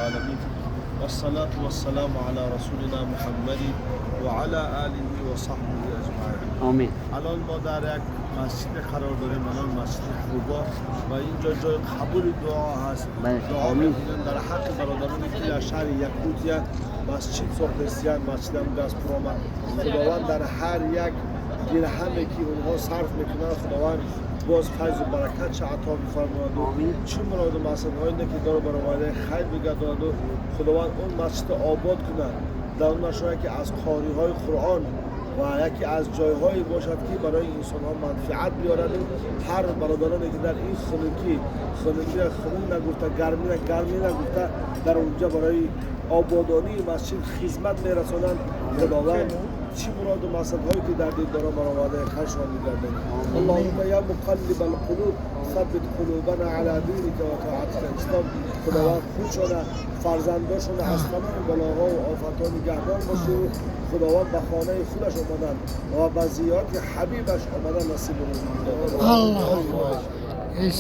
العالمين والصلاة والسلام على رسولنا محمد وعلى آله وصحبه أجمعين. Омин. الان ما در یک مسجد قرار داریم به نام مسجد خوبا و اینجا جای قبول دعا هست. دعا آمین. میکنیم در حق برادرانی که در شهر یکوتیا مسجد ساختستیان، مسجد هم گازپروم. خداوند در هر یک درهمی که اونها صرف میکنن، خداوند باز فیض و برکت عطا بفرماید و چی مراد و مقصدهای که داره برآورده خیر بگرداند و خداوند اون مسجد آباد کند، در اون که از قاری های قرآن و یکی از جایهایی باشد که برای انسان ها منفعت بیارد. و هر برادرانی که در این خنکی، خنکی را خنک نگفته، گرمی را گرمی نگفته، در اونجا برای آبادانی مسجد خدمت میرسانند، خداوند چی مراد و مقصدهایی که در دل دارن برآورده خیرشان بگرداند. اللهم یا مقلب القلوب ثبت قلوبنا على دینک و طاعتک. اسلام خداوند خودشان، فرزنداشون از تمام بلاها و آفتها نگهدار باشه و خداوند به خانه خودش آمدن و به زیارت حبیبش آمدن نصیب. الله.